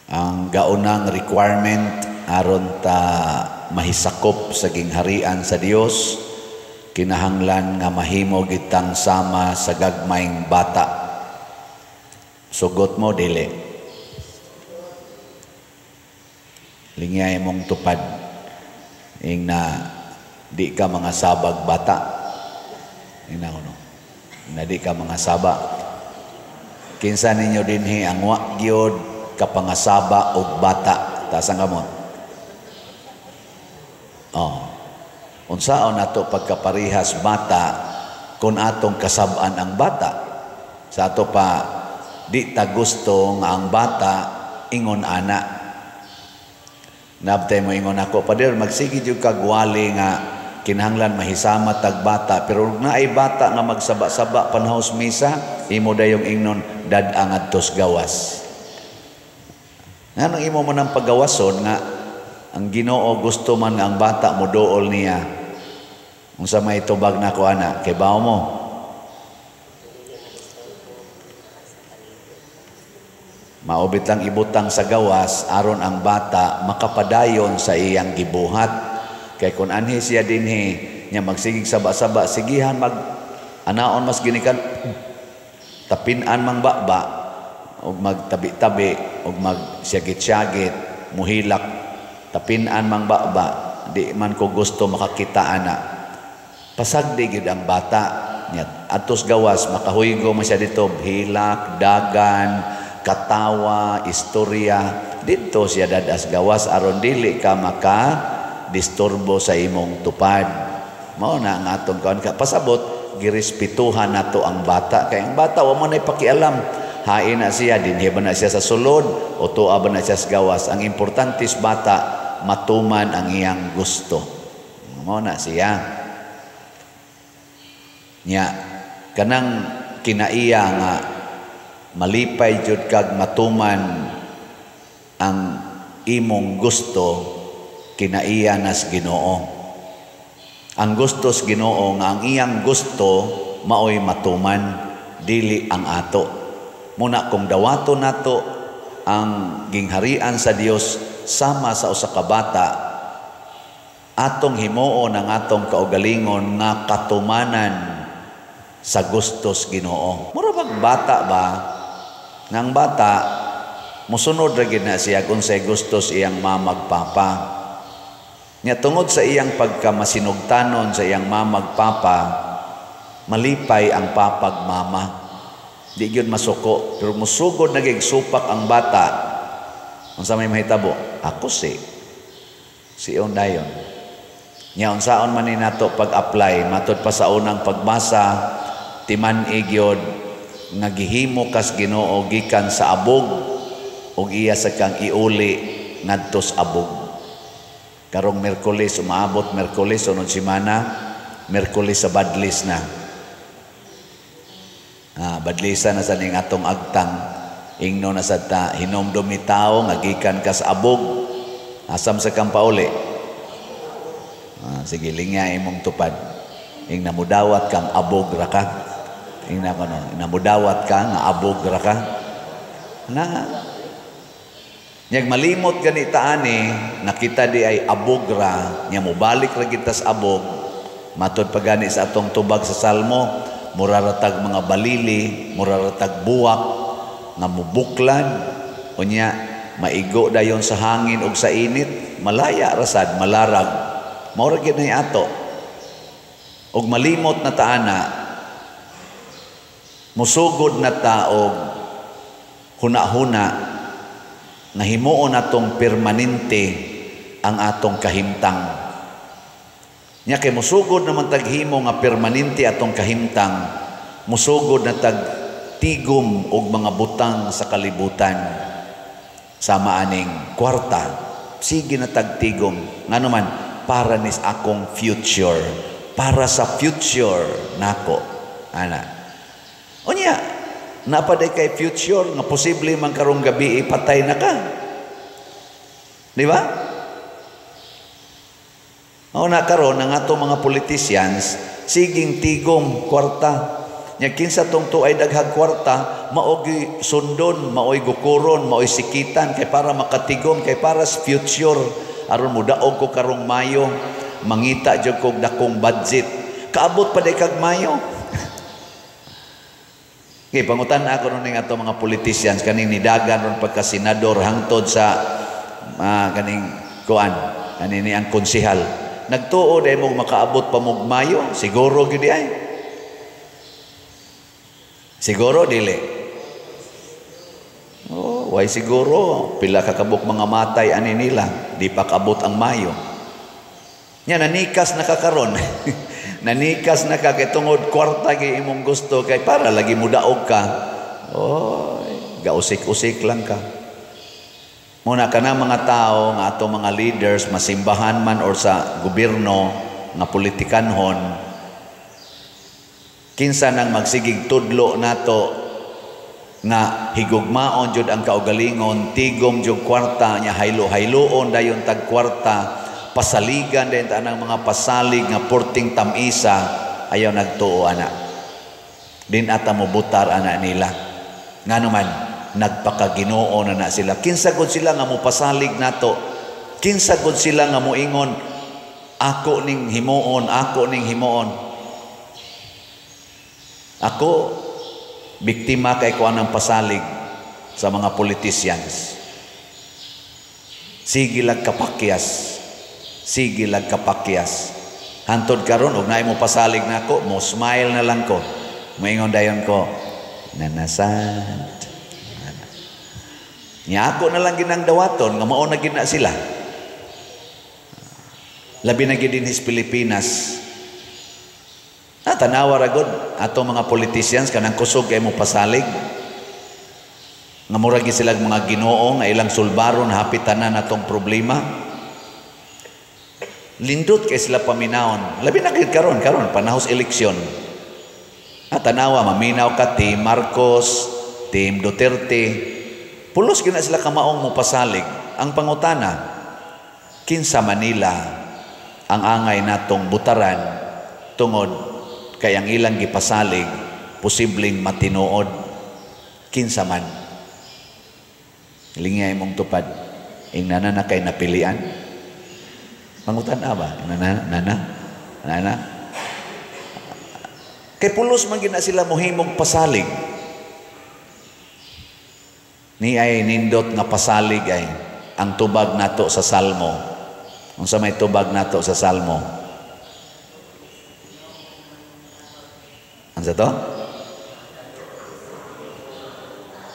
Ang gaunang requirement aron ta mahisakop sa gingharian sa Dios, kinahanglan nga mahimo gitang sama sa gagmayng bata. Sugot mo dili? Lingyay mong tupad ing na di ka mga sabag bata. Ina no? Na di ka mga saba. Kinsa ninyo dinhi ang wa gyud kapangasaba og bata? Taas ang kamot. Oh. Unsaon nato pagkaparihas bata kung atong kasab-an ang bata? Sa ato pa di ta gusto nga ang bata ingon ana. Nabtay mo ingon ako, "Pader, magsige jud kag wali nga kinahanglan mahisama tag bata, pero naay bata nga magsaba-saba panahos misa, imo dayong ingnon dad-a ngadtos gawas." Nganong imo man ang pagawason nga ang Ginoo gusto man nga ang bata moduol niya? Unsa may tubag nako ana? Kay bawo mo? Maubit lang ibutang sa gawas aron ang bata makapadayon sa iyang gibuhat. Kay kung anhi siya dinhi nya magsigig saba-saba, sigihan mag anaon mas ginikan tapin-an mang baba og magtabi-tabi og magsyagit-syagit muhilak tapin-an mang baba, di man ko gusto makakita ana. Pasagdi gyud ang bata nya atos gawas makahuygo man siya dito, hilak, dagan, katawa, istorya didto siya dadas gawas aron dili ka maka disturbo sa imong tupad. Mao na ang atong kaon ka pasabot, girespetuhan nato ang bata kay ang bata wa man ay pakialam. Hain na siya dinhi ba na siya sa sulod o tuwa ba na siya sa gawas. Ang importante sa bata matuman ang iyang gusto. Mao na siya. Nya kanang kinaiya nga malipay jud kag matuman ang imong gusto, kinaiya nas Ginoo. Ang gusto sa Ginoo nga ang iyang gusto maoy matuman, dili ang ato. Muna kung dawato nato ang gingharian sa Dios sama sa usa ka bata, atong himuon ang atong kaugalingon nga katumanan sa gustos Ginoo. Mura bag bata ba? Nang bata mosunod ra gid na siya kung say gustos iyang mamag papa. Nya tungod sa iyang pagkamasinugtanon sa iyang mamag papa, malipay ang papag mama. Di gyud masuko, pero musugod na gig supak ang bata. Unsa may mahitabo? Ako si siyon dayon. Nya unsaon man ni nato pag-apply matud pa sa unang pagbasa, timan-i gyud nga gihimo kas Ginoo gikan sa abog ug iya sa kang iuli ngadto sa abog. Karong Miyerkules, umaabot Miyerkules, sunod semana, Miyerkules sa badlis na. Badlisa na sa ning atong agtang. Ingno na sa ta, hinomdumi tao nga gikan kas abog. Asam sa kang pauli. Sige, lingya imong tupad. Ing namudawat kang abog ra ka. Ing na kono, namudawat ka nga abog ra ka. Na nyag malimot gani taani nakita di ay abog ra, nya mobalik ra kita sa abog. Matod pa gani sa atong tubag sa Salmo, muraratag mga balili, muraratag buwak nga mubuklad, unya maigo dayon sa hangin ug sa init, malaya rasad, malarag. Mao ra gyud nay ato. Ug malimot na taana, musugod na ta og huna-huna nga himuon natong permanente ang atong kahimtang. Nya kay musugod naman taghimo nga permanente atong kahimtang, musugod na tag tigom og mga butang sa kalibutan. Sama aning kwarta, sige na tagtigom. Ngano man, para nis akong future, para sa future nako. Ana. Unya, napaday kay future nga posible man karong gabi ipatay na ka. Di ba? Mao na karon ang atong mga politicians siging tigom kwarta. Nya kinsa tong tuay daghang kwarta, maoy sundon, maoy gukuron, maoy sikitan kay para makatigom, kay para sa future aron mudaog ko karong Mayo, mangita jud kog dakong budget. Kaabot pa day kag Mayo. Okay, pangutan ako ron ning ato mga politicians kaning nidagan ron pagka senador hangtod sa kaning kuan kanini ang konsehal. Nagtuo day mo makaabot pa mog Mayo, siguro gyud ay. Siguro dili. Oh, why siguro pila ka kabuk mga matay ani nila, di pa kaabot ang Mayo. Nya nanikas na ka karon. Nanikas na ka kay tungod kwarta gyud imong gusto kay para lagi mudaog ka. Oy, gausik-usik lang ka. Muna kana mga tao nga ato mga leaders masimbahan man or sa gobyerno nga politikanhon, kinsa nang magsigig tudlo nato nga higugmaon jud ang kaugalingon, tigom jud kwarta nya, haylo-hayloon dayon tag kwarta, pasaligan dayon ta ang mga pasalig nga porting tamisa, ayaw nagtuo ana. Din ata mo butar ana nila. Ngano man nagpakaginoo na na sila. Kinsa gud sila nga mopasalig nato? Kinsa gud sila nga moingon ako ning himuon, ako ning himuon? Ako biktima kay ko anang pasalig sa mga politicians. Sige lag kapakyas. Sige lag kapakyas. Hantod karon og naay mo pasalig nako, mo smile na lang ko. Moingon dayon ko, nanasad. Nya ako na lang ginang dawaton nga mao na gina sila. Labi na gid dinhis Pilipinas. Ah, tanawa ra gud ato mga politicians kanang kusog kay mo pasalig. Nga murag gyud sila mga Ginoo nga ilang sulbaron hapit tanan atong problema. Lindot kay sila paminawon. Labi na gid karon karon panahos eleksyon. Ah, tanawa maminaw ka Team Marcos, Team Duterte. Pulos gyud na sila kamaong mo pasalig. Ang pangutana, kinsa Manila ang angay natong butaran tungod kay ang ilang gipasalig posibleng matinuod? Kinsa man? Lingay mong tupad. Ingnana na kay napilian. Pangutan ba? Nana, nana, nana. Kay pulos man gid na sila mohimong pasalig. Ni ay nindot nga pasalig ay ang tubag nato sa Salmo. Unsa may tubag nato sa Salmo? Unsa to?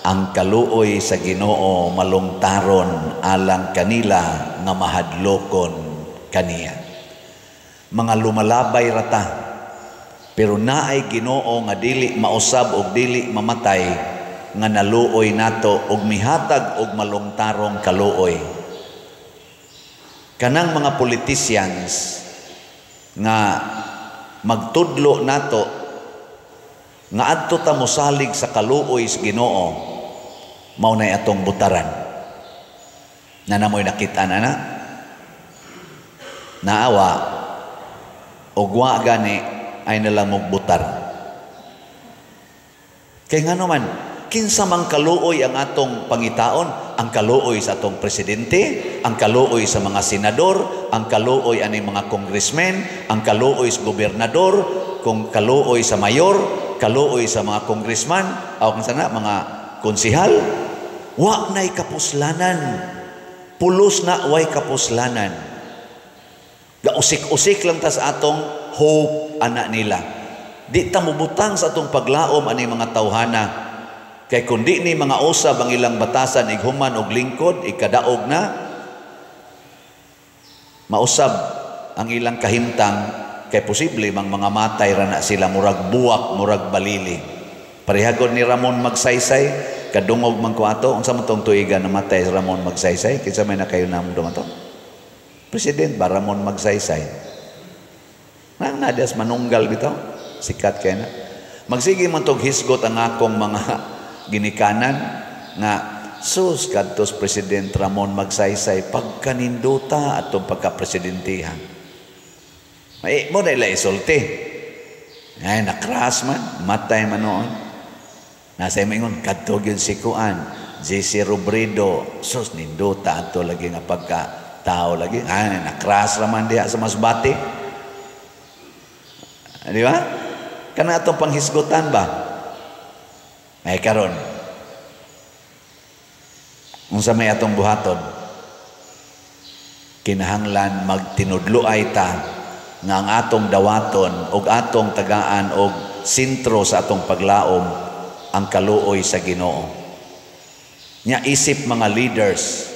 Ang kaluoy sa Ginoo malungtaron alang kanila nga mahadlokon kaniya. Mga lumalabay rata, pero naay Ginoo nga dili mausab og dili mamatay nga naluoy nato og mihatag og malungtarong kaluoy. Kanang mga politicians nga magtudlo nato nga adto ta mosalig sa kaluoy sa Ginoo, mao nay atong butaran. Na namoy nakita na na naawa og wa gani ay nalang mugbutar. Kay ngano man, kinsa mang kaluoy ang atong pangitaon? Ang kaluoy sa atong presidente, ang kaluoy sa mga senador, ang kaluoy ani mga congressmen, ang kaluoy sa gobernador, kung kaluoy sa mayor, kaluoy sa mga congressman, o kung sana mga konsihal. Wa na'y kapuslanan. Pulos na way kapuslanan. Gausik-usik lang ta sa atong hope ana nila. Di ta mubutang sa atong paglaom ani mga tawhana. Kay kun di ni mga usab ang ilang batasan ighuman og lingkod, ikadaog na mausab ang ilang kahimtang, kay posible mang mga matay ra na sila, murag buwak, murag balili. Parehagod ni Ramon Magsaysay, kadungog man ko ato, unsa man tong tuigan namatay si Ramon Magsaysay? Kinsa may nakayo namong dumato? President ba Ramon Magsaysay? Nang nadias manunggal bitaw, sikat kay na. Magsige man tog hisgot ang akong mga ginikanan nga sus kadtos President Ramon Magsaysay pagkaninduta atong pagkapresidentihan. May mo na ila isulti. Ay, na-crash man, matay man noon. Nasa ingon kadto gyud si kuan, JC Robredo, sus, nindota ato lagi nga pagka tao lagi. Ay, na-crash raman diha sa Masbate. Di ba? Kana atong panghisgutan ba? Ay karon, unsa may atong buhaton? Kinahanglan magtinudloay ta nga ang atong dawaton og atong tagaan og sentro sa atong paglaom ang kaluoy sa Ginoo. Nya isip mga leaders,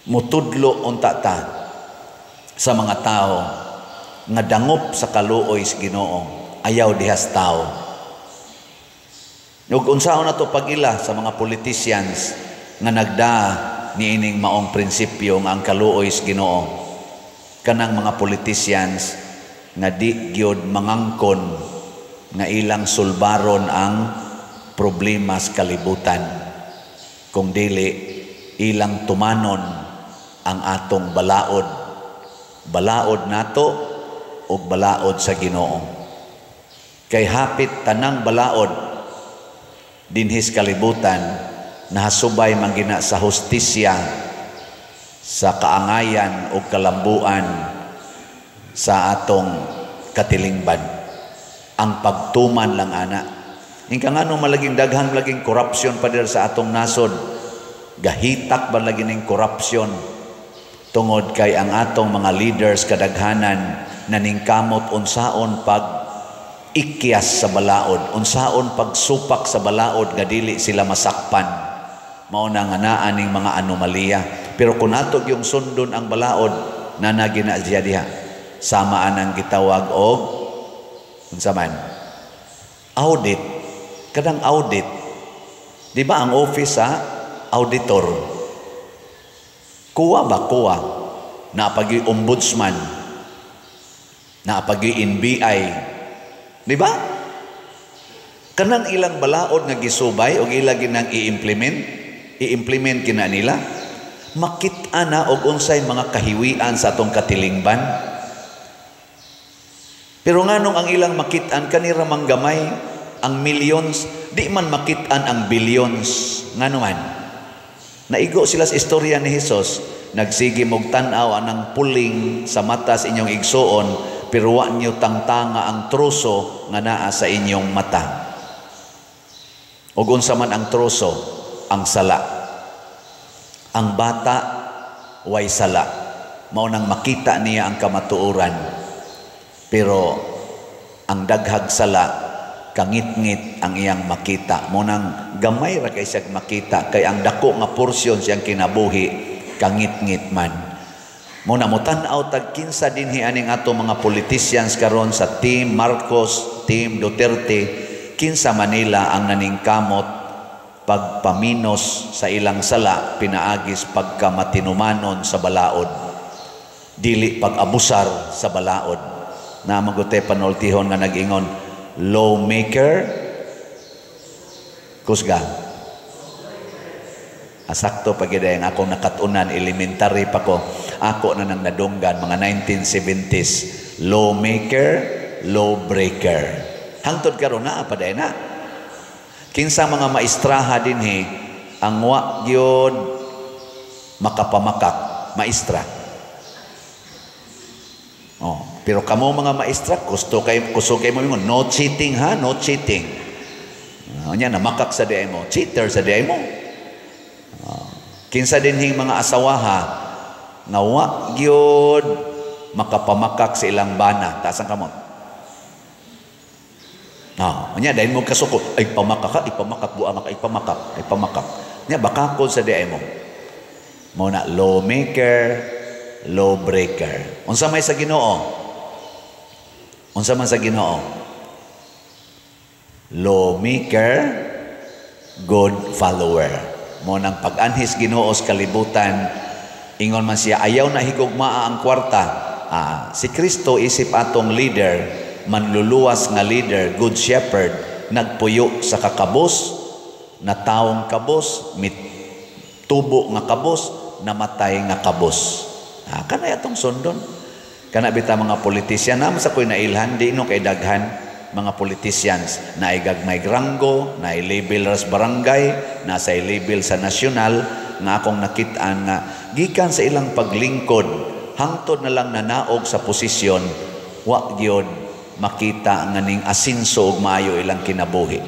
mutudlo unta ta sa mga tao nga dangop sa kaluoy sa Ginoo, ayaw dihas tao. Ug unsaon nato pag-ila sa mga politicians nga nagda niining maong prinsipyo nga ang kaluoy sa Ginoo? Kanang mga politicians nga di gyud mangangkon nga ilang sulbaron ang problema sa kalibutan, kung dili ilang tumanon ang atong balaod, balaod nato ug balaod sa Ginoo, kay hapit tanang balaod dinhis kalibutan nahasubay man gina sa hustisya, sa kaangayan o kalambuan sa atong katilingban. Ang pagtuman lang ana. Ingka ngano malaging daghan laging corruption pa dir sa atong nasod? Gahitak ba lagi ning corruption? Tungod kay ang atong mga leaders kadaghanan naningkamot unsaon pag ikyas sa balaod, unsaon pagsupak sa balaod nga dili sila masakpan. Mao na nga naa ning mga anomalya. Pero kung ato yung sundon ang balaod, nanagi na siya diha. Sama anang gitawag og unsa man? Audit. Kanang audit. Di ba ang office sa auditor? Kuwa ba kuwa? Naapagi ombudsman. Naapagi NBI. Di ba? Kanang ilang balaod nga gisubay og ila ginang i-implement kina nila, makit-a na og unsay mga kahiwian sa atong katilingban. Pero nganong ang ilang makit-an kanira mang gamay ang millions, di man makit-an ang billions? Ngano man? Naigo sila sa istorya ni Hesus, nagsige mog tan-aw anang puling sa mata sa inyong igsuon, pero wa niyo tangtanga ang troso nga naa sa inyong mata. Ug unsa man ang troso? Ang sala. Ang bata way sala. Mao nang makita niya ang kamatuoran. Pero ang daghag sala, kangitngit ang iyang makita. Mao nang gamay ra kay siya makita kay ang dako nga porsyon siyang kinabuhi kangitngit man. Mao na motan-aw tag kinsa dinhi aning ato mga politicians karon sa Team Marcos, Team Duterte, kinsa Manila ang naningkamot pagpaminos sa ilang sala pinaagis pagkamatinumanon sa balaod, dili pag-abusar sa balaod. Na magute panultihon nga nag-ingon, lawmaker kusga. Asakto pag ang akong nakatunan, elementary pa ko, ako na nang nadunggan mga 1970s, lawmaker, lawbreaker. Hangtod karon naa pa na. Kinsa mga maestraha dinhi ang wa gyud makapamakak, maestra? Oh, pero kamo mga maestra, gusto kay kusog kay mo, no cheating ha, no cheating. Nya namakak sa diay mo, cheater sa diay mo. Kinsa dinhing mga asawaha nga wa gyud makapamakak sa ilang bana, taas ang kamot. Ah, nya dahil mo kasuko, ay pamakak ka, ipamakak buang ka, ipamakak, ay pamakak. Nya bakakol sa diay mo. Mo na lawmaker, lawbreaker. Unsa may sa Ginoo? Unsa man sa Ginoo? Lawmaker, good follower. Mo nang pag-anhis Ginoo sa kalibutan, ingon man siya, ayaw na higugmaa ang kwarta. Ah, si Kristo isip atong leader, manluluwas nga leader, good shepherd, nagpuyo sa kakabos, na taong kabos, mit tubo nga kabos, namatay nga kabos. Ah, kanay atong sundon. Kana bita mga politisyan naman sa ko'y nailhan, di no kay daghan. mga politicians na gagmay ranggo, na label ras barangay, na sa label sa nasyonal, nga akong nakitaan nga gikan sa ilang paglingkod hangtod na lang nanaog sa posisyon, wa gyud makita nga ning asinso og maayo ilang kinabuhi.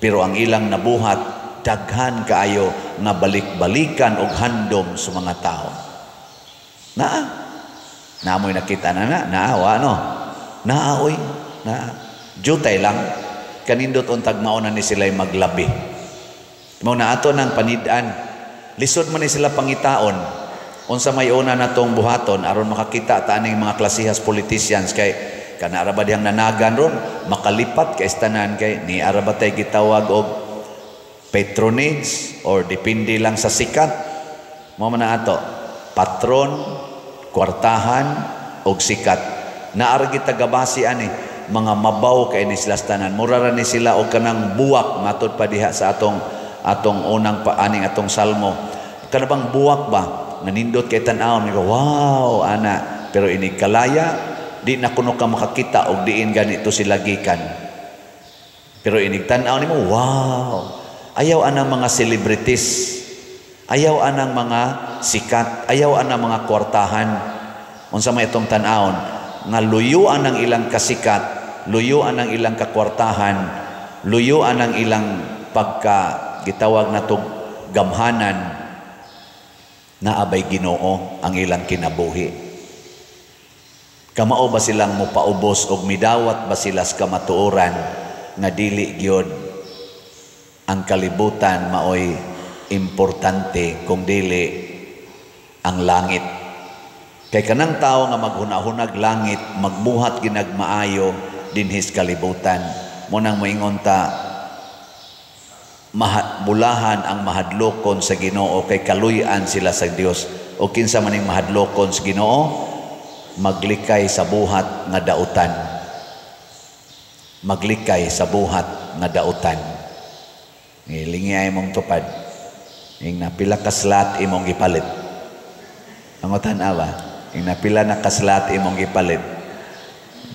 Pero ang ilang nabuhat, daghan kaayo nga balik-balikan og handom sa mga tao. Naa. Naamoy nakita na na, naa wa no. Naa oy, naa. Jutay lang kanindot untag mao na ni sila maglabi. Mao na ato nang panid-an. Lisod man ni sila pangitaon. Unsa may una natong buhaton aron makakita ta aning mga klasihas politicians, kay kana ra ba dihang nanagan ron makalipat kay tanan, kay ni ara ba tay gitawag og patronage or depende lang sa sikat? Mao man na ato, patron, kwartahan og sikat. Naa ra kita gabasi ani mga mabaw kay ni sila sa tanan. Mura ra ni sila og kanang buwak, matud pa diha sa atong atong unang pa aning atong salmo, kana bang buwak ba nanindot kay tan-awon, wow ana, pero inig kalaya di na kuno ka makakita og diin ganito sila gikan. Pero inig tan-aw nimo, wow. Ayaw anang mga celebrities, ayaw anang mga sikat, ayaw anang mga kwartahan. Unsa may itong tan-awon nga luyuan ang ilang kasikat, luyuan ang ilang kakwartahan, luyuan ang ilang pagka gitawag natog gamhanan, naabay Ginoo ang ilang kinabuhi? Kamao ba silang mopaubos og midawat ba sila sa kamatuoran nga dili gyud ang kalibutan maoy importante kung dili ang langit? Kay kanang tao nga maghuna-hunag langit, magbuhat ginag maayo dinhis kalibutan. Mo nang moingon ta, bulahan ang mahadlokon sa Ginoo kay kaluy-an sila sa Dios. O kinsa man ning mahadlokon sa Ginoo? Maglikay sa buhat nga dautan. Maglikay sa buhat nga dautan. Ngilingi ay mong tupad. Ing napila ka slot imong gipalit? Angotan awa. Ing napila na ka slot imong gipalit?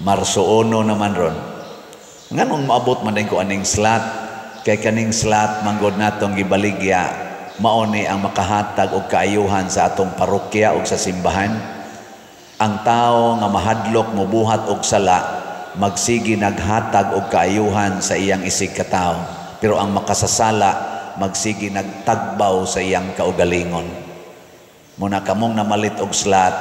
Marso 1 naman ron. Nganong maabot man din ko aning slot? Kay kaning slot manggod natong gibaligya, mao ni ang makahatag og kaayuhan sa atong parokya ug sa simbahan. Ang tao nga mahadlok mobuhat og sala, magsige naghatag og kaayuhan sa iyang isig katawo. Pero ang makasasala, magsige nagtagbaw sa iyang kaugalingon. Muna kamong namalit og slot,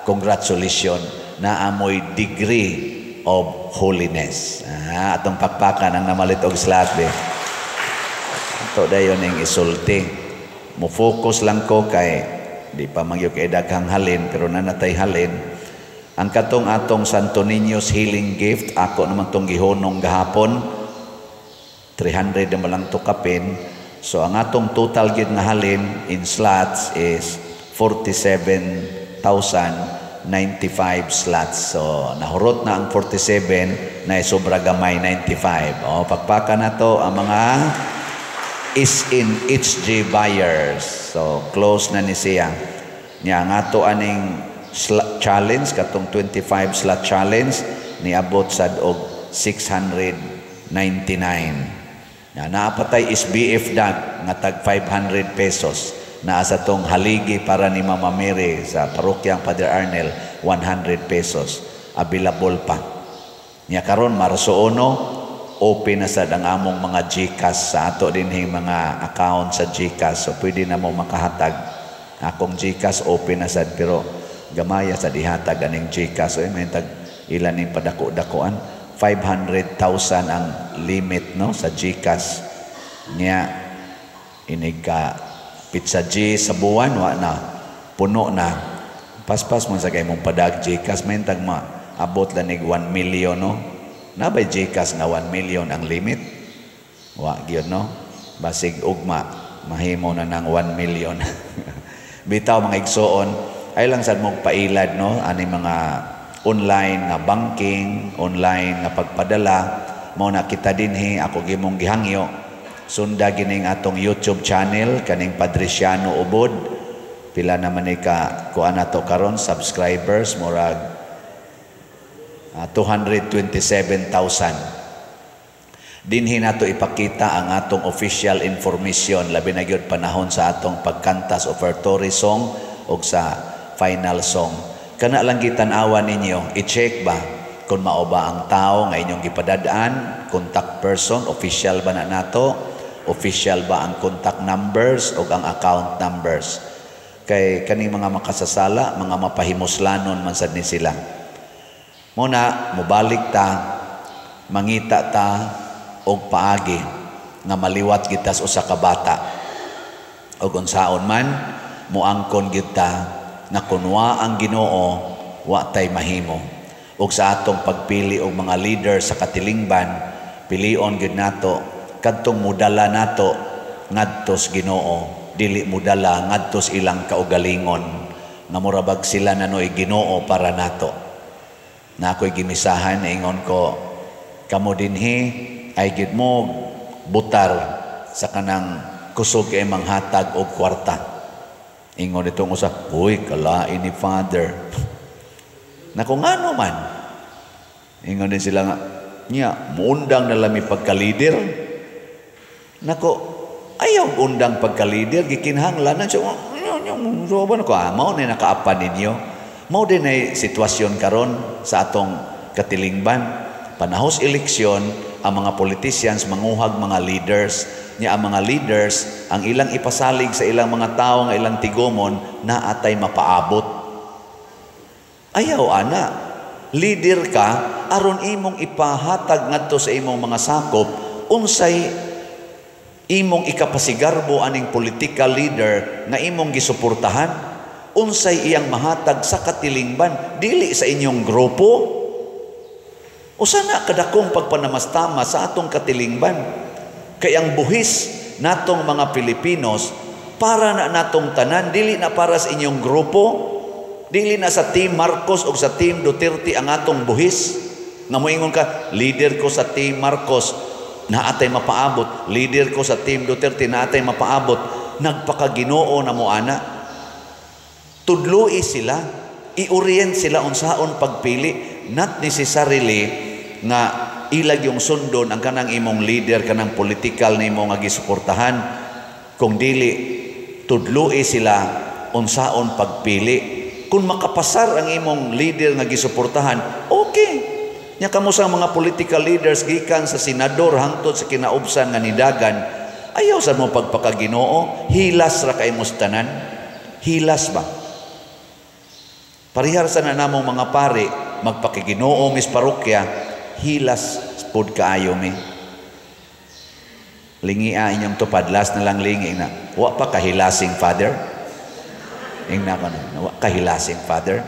congratulations, naamoy degree of holiness. Ah, atong pakpakan ang namalit og slot be. Ato dayon ning isulti. Mo focus lang ko kay di pa magyud kay daghang halin, pero nanatay halin. Ang katong atong Santo Niño's Healing Gift, ako naman tong gihunong gahapon, 300 na lang to kapin. So ang atong total gid nga halin in slots is 47,095 slots. So nahurot na ang 47 na sobra gamay 95. O pakpaka na to ang mga is in HG buyers. So close na ni siya. Nya ang ato aning challenge, katong 25 slot challenge, niabot sad og 699. Ya, naapatay SBF dag nga tag 500 pesos. Naa sa tong haligi para ni Mama Mary sa parokyang Padre Arnel, 100 pesos. Available pa. Nya karon Marso 1, open na sad ang among mga GCash sa ato dinhing mga account sa GCash. So pwede na mo makahatag. Akong GCash open na sad, pero gamaya sa dihatag aning GCash. So may tag ilan ning padako-dakoan, 500,000 ang limit no sa GCash. Nya inig ka pizza G sa buwan, wa na, puno na. Paspas man sa kay mong padag GCash, may tag ma abot lanig 1 million no. Nabay GCash nga 1 million ang limit? Wa gyud no. Basig ugma mahimo na nang 1 million. Bitaw mga igsoon, ay lang sad mong pailad no ani mga online nga banking, online nga pagpadala. Mao na kita dinhi, ako gimong gihangyo, sunda gining atong YouTube channel kaning Padriciano Ubod. Pila naman ni ka kuan nato karon subscribers? Murag 227,000. Dinhi nato ipakita ang atong official information, labi na gyud panahon sa atong pagkanta sa offertory song o sa final song. Kana lang gitan-awan ninyo, i-check ba kung mao ba ang tao nga inyong gipadadaan, contact person, official ba na nato, official ba ang contact numbers o ang account numbers. Kay kaning mga makasasala, mga mapahimuslanon man sad ni sila. Muna, mubalik ta, mangita ta og paagi nga maliwat kita sa usa ka bata. Og unsaon man, muangkon kita nga kun wa ang Ginoo, wa tay mahimo. Og sa atong pagpili og mga leader sa katilingban, pilion gyud nato kadtong mudala nato ngadto sa Ginoo, dili mudala ngadto sa ilang kaugalingon nga mura bag sila na noy Ginoo para nato. Na ako'y gimisahan, ingon ko, kamo dinhi ay gid mo butar sa kanang kusog kay manghatag og kwarta. Ingon itong usa, "Uy, kalain ni Father." Nako, ngano man? Ingon din sila nga, "Nya, muundang na lami pagka-leader." Nako, ayaw undang pagka-leader, gikinahanglan siya. So, ba nako, ah, mao na nakaapan ninyo. Mao din ay sitwasyon karon sa atong katilingban. Panahos eleksyon, ang mga politicians manguhag mga leaders. Nya ang mga leaders, ang ilang ipasalig sa ilang mga tao nga ilang tigumon, na atay mapaabot. Ayaw ana. Leader ka aron imong ipahatag ngadto sa imong mga sakop unsay imong ikapasigarbo aning political leader nga imong gisuportahan, unsay iyang mahatag sa katilingban, dili sa inyong grupo. Usa na kadakong pagpanamastama sa atong katilingban, kay ang buhis natong mga Pilipinos para na natong tanan, dili na para sa inyong grupo, dili na sa Team Marcos o sa Team Duterte ang atong buhis. Nga moingon ka, "Leader ko sa Team Marcos, naatay mapaabot. Leader ko sa Team Duterte, naatay mapaabot." Nagpakaginoo na mo ana. Tudloi sila, i-orient sila unsaon pagpili, not necessarily nga ilag yung sundon ang kanang imong leader, kanang political na imong nga gisuportahan, kung dili tudloi sila unsaon pagpili. Kung makapasar ang imong leader nga gisuportahan, okay. Nya kamo sa mga political leaders, gikan sa senador hangtod sa kinaubsan nga nidagan, ayaw sa mo pagpakaginoo, hilas ra kay tanan. Hilas ba? Parihar sa na namong mga pari, magpakiginoo mis parokya, hilas pud kaayo mi. Lingia inyong tupad, last na lang lingi na. Wa pa kahilasing, Father? Ingna ko na, wa kahilasing, Father?